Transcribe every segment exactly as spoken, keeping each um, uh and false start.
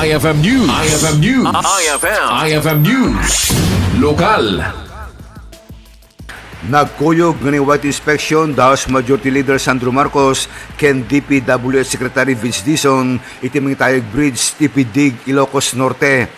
I F M News. I F M News. I F M. I F M News. Lokal. Nagkuyog nga ni White Inspection, the House Majority Leader Sandro Marcos ken D P W H Secretary Vince Dizon iti Mangitayag Bridge, Tipidig, Ilocos Norte.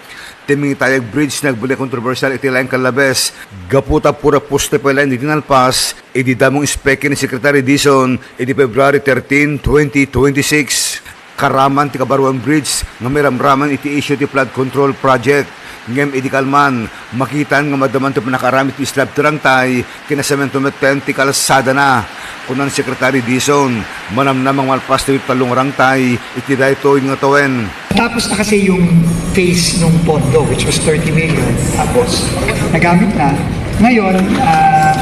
Ti Mangitayag Bridge nagbalin a kontrobersyal iti laing kallabes gapu ta pura poste pay laeng ti dinalpas idi damo nga inspect ni Secretary Dizon idi February thirteen, twenty twenty-six. Karaman ti Kabaruan Bridge nga mairamraman iti issue ti flood control project. Ngem idi kalman, makitaan nga maddaman ti pannakaaramid ti slab ti rangtay ken nasemento metten ti kalsadana. Kuna ni Secretary Dizon, manamnama nga malpas ti tallo nga rangtay iti daytoy nga tawen. Tapos na kasi yung phase nung pondo, which was thirty million. Tapos, nagamit na. Ngayon, ah,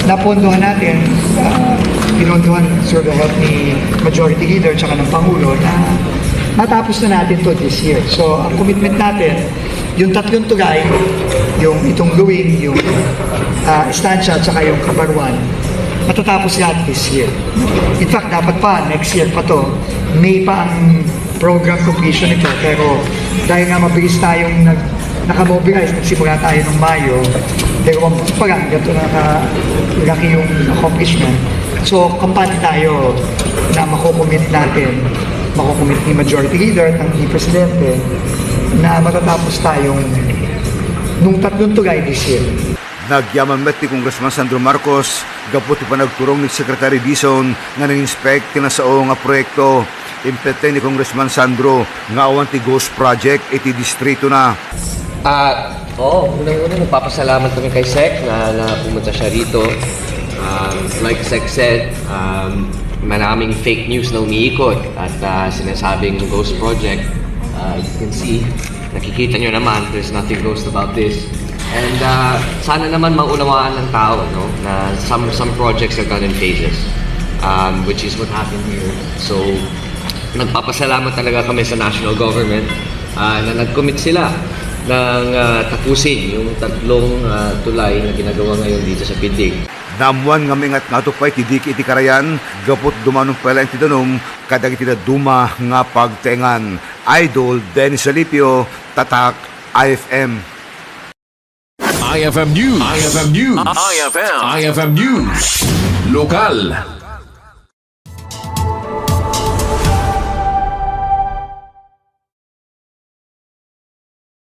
napondohan natin, ah, pinondohan through the help ni Majority Leader tsaka ng Pangulo na matapos na natin to this year. So, ang commitment natin, yung tatlong tulay, yung itong Luing, yung ah, Estancia at saka yung Kabaruan, matatapos lahat this year. In fact, dapat pa, next year pa to, May pa ang program completion nito. Pero dahil nga mabilis tayong nag, nakamobilize, nagsimula tayo ng Mayo, dalawang buwan pa lang, ganito na kalaki yung accomplishment. So, kampante tayo na makocommit natin, makocommit ni Majority Leader at ni Presidente na matatapos tayong nung tatlong tulay this year. Nagyaman met ni Congressman Sandro Marcos gapu ti panagturong ni Secretary Dizon nga nang-inspect ti nasao nga proyekto. Impeteng ni Congressman Sandro nga awan ti ghost project iti distritona. Ah, oo, unang-una magpapasalamat kami kay Sec na, na pumunta siya rito. Um, like Sec said, um, maraming fake news na umiikot at ah, sinasabing ghost project. Uh, you can see, nakikita nyo naman, there's nothing ghost about this. And uh, sana naman maunawaan ng tao, no, na some some projects are done in phases, um, which is what happened here. So, nagpapasalamat talaga kami sa national government ah, na nag-commit sila ng ah, tapusin yung tatlong ah, tulay na ginagawa ngayon dito sa Pidig. Naammuan nga maingat nga adu pay ti diki iti karayan gapu ta dumanon pay laeng ti danum kadagiti dadduma nga pagtaengan. Idol Dennis Alipio, Tatak, I F M. I F M News. I F M News. I F M. I F M News. Lokal.